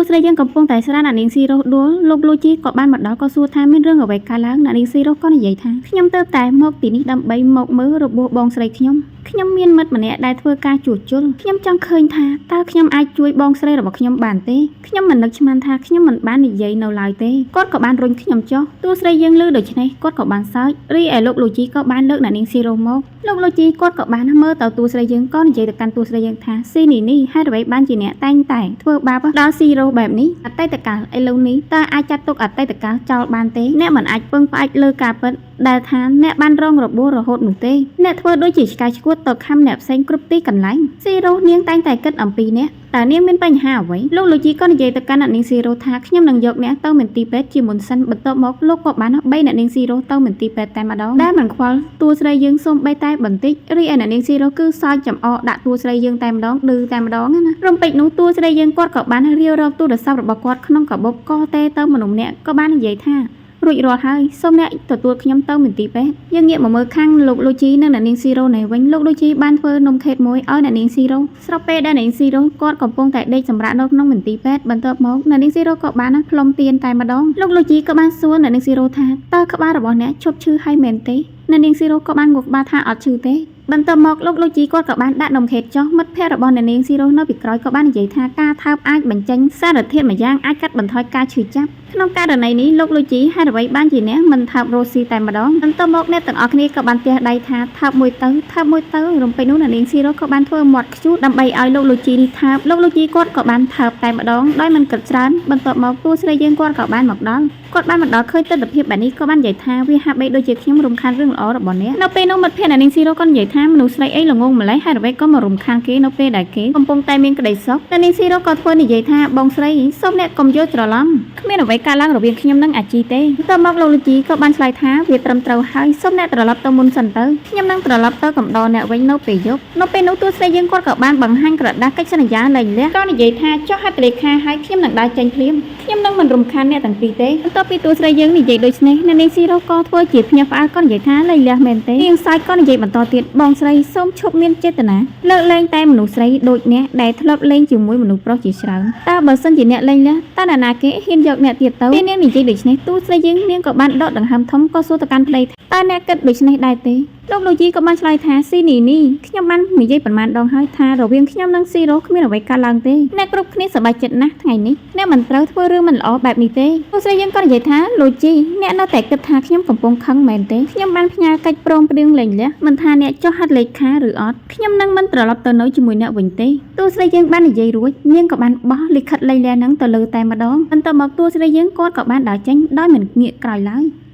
ស្រីយើងកំពុងតែស្រានអ្នកនាងស៊ីរ៉ូដួលលោកលូជីក៏បានមកដល់ក៏សួរថាមានរឿងអ្វីកើតឡើងអ្នកនាងស៊ីរ៉ូក៏និយាយថាខ្ញុំទៅតែមកទីនេះដើម្បីមកមើលរបួសបងស្រីខ្ញុំខ្ញុំមានមិត្តម្នាក់ដែលធ្វើការជួសជុលខ្ញុំចង់ឃើញថាតើខ្ញុំអាចជួយបងស្រីរបស់ខ្ញុំបានទេខ្ញុំមិននឹកស្មានថាខ្ញុំមិនបាននិយាយនៅឡើយទេគាត់ក៏បានរុញខ្ញុំចុះតួស្រីយើងលឺដូច្នេះគាត់ក៏បានសើចរីឯលោកលូជីក៏បានលើកអ្នកនាងស៊ីរ៉ូមកលោកលូជីគាត់ក៏បានមើលទៅតួស្រីយើងក៏និយាយទៅកាន់តួស្រីយើងថាស៊ីនីនេះហេតុអ្វីបានជាអ្នកតែងតែធ្វើបាបដល់ស៊ីរ៉ូបែបនេះអតីតកាលឥឡូវនេះតើអាចចាត់ទុកអតីតកាលចោលបានទេអ្នកមិនអាចពឹងផ្អែកលើការពិតដែលថាអ្នកបានរងរបួសរហូតនោះទេអ្នកធ្វើដូចជាឆ្កែឆ្កួតទៅខំអ្នកផ្សេងគ្រប់ទីកន្លែងស៊ីរ៉ូនាងតែងតែគិតអំពីអ្នកតើនាងមានបញ្ហាអ្វីលោកលូជីក៏និយាយទៅកាន់អ្នកនាងស៊ីរ៉ូថាខ្ញុំនឹងយកអ្នកទៅមន្ទីរពេទ្យជាមុនសិនបន្ទាប់មកលោកក៏បានបីអ្នកនាងស៊ីរ៉ូទៅមន្ទីរពេទ្យតែម្ដងដែលមិនខ្វល់តួស្រីយើងសូម្បីតែបន្តិចរីឯអ្នកនាងស៊ីរ៉ូគឺសើចចំអកដាក់តួស្រីយើងតែម្ដងឌឺតែម្ដងណារំពេចនោះតួស្រីយើងគាត់ក៏បានរាវរកទូរស័ព្ទរបស់គាត់ក្នុងកាបូបក៏ទេទៅមនុស្សម្នាក់ក៏បាននិយាយថារួចរាល់ហើយសូមអ្នកទទួលខ្ញុំទៅមន្ទីរពេទ្យយើងងាកមកមើលខាងលោកលូជីនិងអ្នកនាងស៊ីរ៉ូនេះវិញលោកលូជីបានធ្វើនំខេតមួយឲ្យអ្នកនាងស៊ីរ៉ូស្របពេលដែលអ្នកនាងស៊ីរ៉ូគាត់កំពុងតែដេកសម្រាកនៅក្នុងមន្ទីរពេទ្យបន្ទាប់មកអ្នកនាងស៊ីរ៉ូក៏បានផ្លុំទៀនតែម្ដងលោកលូជីក៏បានសួរអ្នកនាងស៊ីរ៉ូថាតើក្បាលរបស់អ្នកឈប់ឈឺហើយមែនទេអ្នកនាងស៊ីរ៉ូក៏បានងក់ក្បាលថាអត់ឈឺទេបន្ទាប់មកលោកលូជីគាត់ក៏បានដាក់នំខេតចុះមិត្តភ័ក្តិរបស់អ្នកនាងស៊ីរ៉ូនៅពីក្រោយក៏បាននិយាយថាការថើបអាចបញ្ចេញសារធាតុម្យ៉ាងអាចកាត់បន្ថយការឈឺចាប់ក្នុងករណីនេះលោកលូជីហេតុអ្វីបានជាអ្នកមិនថើបរ៉ូស៊ីតែម្ដងបន្ទាប់មកអ្នកទាំងអស់គ្នាក៏បានទះដៃថាថើបមួយទៅថើបមួយទៅរំពេចនោះអ្នកនាងស៊ីរ៉ូក៏បានធ្វើមាត់ខ្ជូតដើម្បីឲ្យលោកលូជីនេះថើបលោកលូជីគាត់ក៏បានថើបតែម្ដងដោយមិនគិតច្រើនបន្ទាប់មកតួស្រីយើងគាត់ក៏បានមកដល់គាត់បានមកដល់ឃើញទិដ្ឋភាពបែបនេះក៏បាននិយាយថាវាហាក់បីដូចជាខ្ញុំរំខានរឿងល្អរបស់អ្នកនៅពេលនោះមិត្តភក្តិអ្នកនាងស៊ីរ៉ូក៏និយាយថាមនុស្សស្រីអីល្ងងម្លេះហេតុអ្វីក៏មករំខានគេនៅពេលដែលគេកំពុងតែមានក្តីសុខអ្នកនាងស៊ីរ៉ូក៏ធ្វើនិយាយថាបងស្រីសូមអ្នកកុំយល់ច្រឡំគ្មានអ្វីកើតឡើងរវាងខ្ញុំនិងអាជីទេតមកលោកលូជីក៏បានឆ្លើយថាវាត្រឹមត្រូវហើយសូមអ្នកត្រឡប់ទៅមុនសិនទៅខ្ញុំនឹងត្រឡប់ទៅកំដរអ្នកវិញនៅពេលយប់នៅពេលនោះតួស្រីយើងគាត់ក៏បានបង្ហាញក្រដាសកិច្ចសន្យាលែងលះក៏និយាយថាចុះហត្ថលេខាឲ្យខ្ញុំនឹងដើរចេញភ្លាមខ្ញុំនឹងមិនរំខានអ្នកទាំងពីរទេបន្ទាប់ពីតួស្រីយើងនិយាយដូច្នេះអ្នកនាងស៊ីរ៉ូក៏ធ្វើជាភ្ញាក់ផ្អើលក៏និយាយថាលែងលះមែនទេនាងសើចក៏និយាយបន្តទៀតបងស្រីសូមឈប់មានចេតនាលើកលែងតែមនុស្សស្រីដូចអ្នកដែលធ្លាប់លេងជាមួយមនុស្សប្រុសជាច្រើនតើបើសិនជាអ្នកលែងលះតើអ្នកណាគេហ៊ានយកអ្នកទៀតទៅពេលនាងនិយាយដូច្នេះតួស្រីយើងនាងក៏បានដកដង្ហើមធំក៏សួរទៅកាន់ប្តីថាតើអ្នកគិតដូច្នេះដែរទេលោកលូជីក៏បានឆ្លើយថាស៊ីនីនីខ្ញុំបាននិយាយប៉ុន្មានដងហើយថារវាងខ្ញុំនិងស៊ីរ៉ូគ្មានអ្វីកើតឡើងទេអ្នកគ្រប់គ្នាសប្បាយចិត្តណាស់ថ្ងៃនេះអ្នកមិនត្រូវធ្វើរឿងមិនល្អបែបនេះទេលោកស្រីយើងក៏និយាយថាលូជីអ្នកនៅតែគិតថាខ្ញុំកំពុងខឹងមែនទេខ្ញុំបានផ្ញើកិច្ចព្រមព្រៀងលែងលះមិនថាអ្នកចុះហត្ថលេខាឬអត់ខ្ញុំនឹងមិនត្រឡប់ទៅនៅជាមួយអ្នកវិញទេតួស្រីយើងបាននិយាយរួចនាងក៏បានបោះលិខិតលែងលះហ្នឹងទៅលើតែម្ដងបន្ទាប់មកតួស្រីយើងគាត់ក៏បានដើរចេញដោយមិនងាកក្រោយឡើយ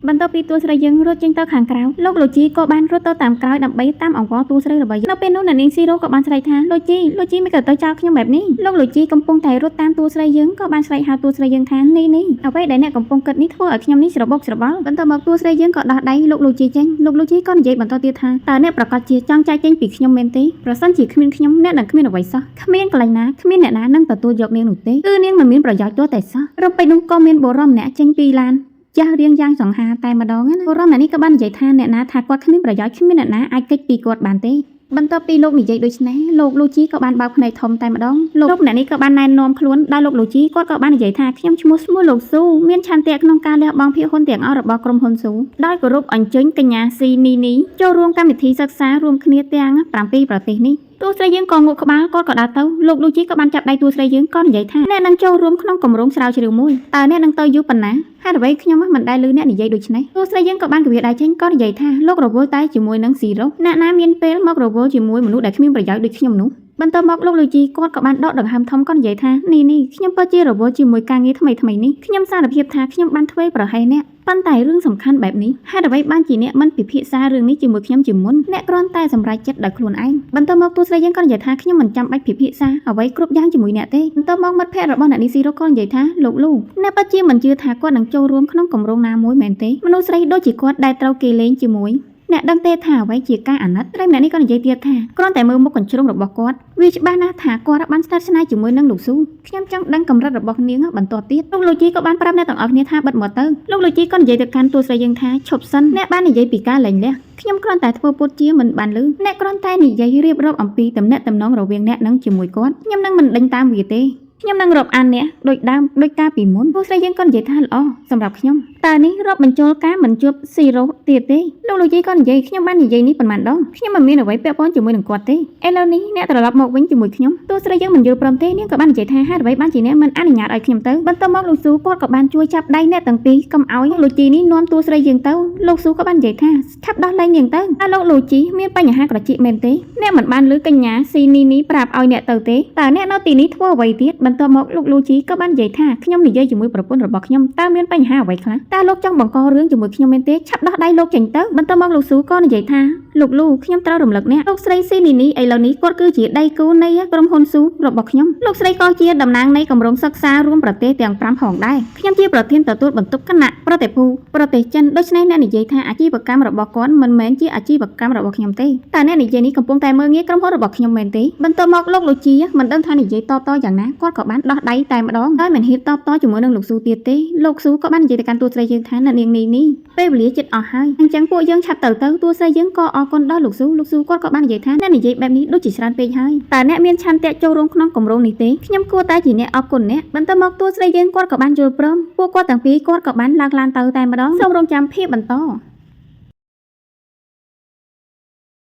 បន្ទាប់ពីតួស្រីយើងរត់ចេញទៅខាងក្រៅលោកលូជីក៏បានរត់ទៅតាមក្រោយដើម្បីតាមអង្វរតួស្រីរបស់យើងនៅពេលនោះអ្នកនាងស៊ីរ៉ូក៏បានស្រែកថាលូជីលូជីមិនក៏ទៅចោលខ្ញុំបែបនេះលោកលូជីកំពុងតែរត់តាមតួស្រីយើងក៏បានស្រែកហៅតួស្រីយើងថានេះនេះអ្វីដែលអ្នកកំពុងគិតនេះធ្វើឲ្យខ្ញុំនេះច្របូកច្របល់បន្ទាប់មកតួស្រីយើងក៏ដោះដៃលោកលូជីចេញលោកលូជីក៏និយាយបន្តទៀតថាតើអ្នកប្រកាសជាចង់ចែកចេញពីខ្ញុំមែនទេប្រសិនជាគ្មានខ្ញុំអ្នកនឹងគ្មានអ្វីសោះគ្មានកន្លែងណាគ្មានអ្នកណានឹងទទួលយកនាងនោះទេគឺនាងមិនមានប្រយោជន៍ទាល់តែសោះរំពេចនោះក៏មានបុរសម្នាក់ចេញពីឡាន ចាស់រៀងយ៉ាងសង្ហាតែម្ដងណាបុរសម្នាក់នេះក៏បាននិយាយថាអ្នកណាថាគាត់គ្មានប្រយោជន៍គ្មានអ្នកណាអាចគេចពីគាត់បានទេបន្ទាប់ពីលោកនិយាយដូច្នេះលោកលូជីក៏បានបើកភ្នែកធំតែម្ដងលោកម្នាក់នេះក៏បានណែនាំខ្លួនដល់លោកលូជីគាត់ក៏បាននិយាយថាខ្ញុំឈ្មោះឈ្មោះលោកស៊ូមានឆន្ទៈក្នុងការលះបង់ភាគហ៊ុនទាំងអស់របស់ក្រុមហ៊ុនស៊ូដោយគោរពអញ្ជើញកញ្ញាស៊ីនីនីចូលរួមកម្មវិធីសិក្សារួមគ្នាទាំង7ប្រទេសនេះតួស្រីយើងក៏ងក់ក្បាលគាត់ក៏ដើរទៅលោកលូជីក៏បានចាប់ដៃតួស្រីយើងក៏និយាយថាអ្នកនឹងចូលរួមក្នុងគម្រោងស្រាវជ្រាវមួយតើអ្នកនឹងទៅយូរប៉ុណ្ណាហេតុអ្វីខ្ញុំមិនដែលឮអ្នកនិយាយដូច្នេះតួស្រីយើងក៏បានគវាដៃចេញក៏និយាយថាលោករវល់តែជាមួយនឹងស៊ីរ៉ូអ្នកណាមានពេលមករវល់ជាមួយមនុស្សដែលគ្មានប្រយោជន៍ដូចខ្ញុំនោះបន្ទាប់មកលោកលូជីគាត់ក៏បានដកដង្ហើមធំក៏និយាយថានេះនេះខ្ញុំពិតជារវល់ជាមួយការងារថ្មីថ្មីនេះខ្ញុំសារភាពថាខ្ញុំបានធ្វើប្រហែសអ្នកប៉ុន្តែរឿងសំខាន់បែបនេះហេតុអ្វីបានជាអ្នកមិនពិភាក្សារឿងនេះជាមួយខ្ញុំជាមុនអ្នកគ្រាន់តែសម្រេចចិត្តដោយខ្លួនឯងបន្ទាប់មកតួស្រីយើងក៏និយាយថាខ្ញុំមិនចាំបាច់ពិភាក្សាអ្វីគ្រប់យ៉ាងជាមួយអ្នកទេបន្ទាប់មកមិត្តភ័ក្តិរបស់អ្នកនេះស៊ីរ៉ូក៏និយាយថាលោកលូអ្នកពិតជាមិនជឿថាគាត់នឹងចូលរួមក្នុងគម្រោងណាមួយមែនទេមនុស្សស្រីដូចជាគាត់ដែលត្រូវគេលេងជាមួយ អ្នកដឹងទេថាអ្វីជាការអាណិតស្រីម្នាក់នេះក៏និយាយទៀតថាគ្រាន់តែមើលមុខកញ្ជ្រុងរបស់គាត់វាច្បាស់ណាស់ថាគាត់បានស្និទ្ធស្នាលជាមួយនឹងលោកស៊ូខ្ញុំចង់ដឹងកម្រិតរបស់នាងបន្ទាប់ទៀតលោកលូជីក៏បានប្រាប់អ្នកទាំងអស់គ្នាថាបិទមាត់ទៅលោកលូជីក៏និយាយទៅកាន់តួស្រីយើងថាឈប់សិនអ្នកបាននិយាយពីការលែងលះខ្ញុំគ្រាន់តែធ្វើពុតជាមិនបានលឺអ្នកគ្រាន់តែនិយាយរៀបរាប់អំពីទំនាក់ទំនងរវាងអ្នកនិងជាមួយគាត់ខ្ញុំនឹងមិនដេញតាមវាទេខ្ញុំនឹងរាប់អានអ្នកដូចដើមដូចកាលពីមុនពួកស្រីយើងក៏និយាយថាល្អសម្រាប់ខ្ញុំតើនេះរាប់បញ្ចូលការមិនជួបស៊ីរ៉ូទៀតទេលោកលូជីក៏និយាយខ្ញុំបាននិយាយនេះប៉ុន្មានដងខ្ញុំមិនមានអ្វីពាក់ព័ន្ធជាមួយនឹងគាត់ទេឥឡូវនេះអ្នកត្រឡប់មកវិញជាមួយខ្ញុំទោះស្រីយើងមិនយល់ព្រមទេនាងក៏បាននិយាយថាហេតុអ្វីបានជាអ្នកមិនអនុញ្ញាតឲ្យខ្ញុំទៅបន្ទាប់មកលោកស៊ូគាត់ក៏បានជួយចាប់ដៃអ្នកទាំងពីរកុំឲ្យលោកលូជីនេះនាំតួស្រីយើងទៅលោកស៊ូក៏បាននិយាយថាឆាប់ដោះលែងនាងទៅតើលោកលូជីមានបញ្ហាក្រជីកមែនទេអ្នកមិនបានឮកញ្ញាស៊ីនីនីប្រាប់ឲ្យអ្នកទៅទេតើអ្នកនៅទីនេះធ្វើអ្វីទៀតបន្ទាប់មកលោកលូជីក៏បាននិយាយថាខ្ញុំនិយាយជាមួយប្រពន្ធរបស់ខ្ញុំតើមានបញ្ហាអ្វីខ្លះតើលោកចង់បង្ករឿងជាមួយខ្ញុំមែនទេឆាប់ដោះដៃលោកចេញទៅបន្ទាប់មកលោកស៊ូក៏និយាយថាលោកលូខ្ញុំត្រូវរំលឹកអ្នកលោកស្រីស៊ីនីនីឥឡូវនេះគាត់គឺជាដៃគូនៃក្រុមហ៊ុនស៊ូរបស់ខ្ញុំលោកស្រីក៏ជាតំណាងនៃគម្រោងសិក្សារួមប្រទេសទាំង5ផងដែរខ្ញុំជាប្រធានទទួលបន្ទុកគណៈប្រតិភូប្រទេសចិនដូច្នេះអ្នកនិយាយថាអាជីវកម្មរបស់គាត់មិនមែនជាអាជីវកម្មរបស់ខ្ញុំទេតើអ្នកនិយាយនេះកំពុងតែមើលងាយក្រុមហ៊ុនរបស់ខ្ញុំមែនទេបន្ទាប់មកលោកលូជាមិនដឹងថានិយាយតបតយ៉ាងណាគាត់ក៏បានដោះដៃតែម្ដងដោយមិនហ៊ានតបតជាមួយនឹងលោកស៊ូទៀតទេលោកស៊ូក៏បាននិយាយទៅកាន់តួស្រីយើងថាអ្នកនាងនេះនេះពេលវេលាជិតអស់ហើយអញ្ចឹងពួកយើងឆាប់ទៅទៅតួស្រីយើងក៏អរគុណដល់លោកស៊ូលោកស៊ូគាត់ក៏បាននិយាយថាអ្នកនិយាយបែបនេះដូចជាច្រើនពេកហើយតើអ្នកមានឆន្ទៈចូលរួមក្នុងគម្រោងនេះទេខ្ញុំគួរតែជាអ្នកអរគុណអ្នកបន្ទាប់មកតួស្រីយើងគាត់ក៏បានយល់ព្រមពួកគាត់ទាំងពីរគាត់ក៏បានឡើងឡានទៅតែម្ដងសូមរងចាំភាពបន្ត។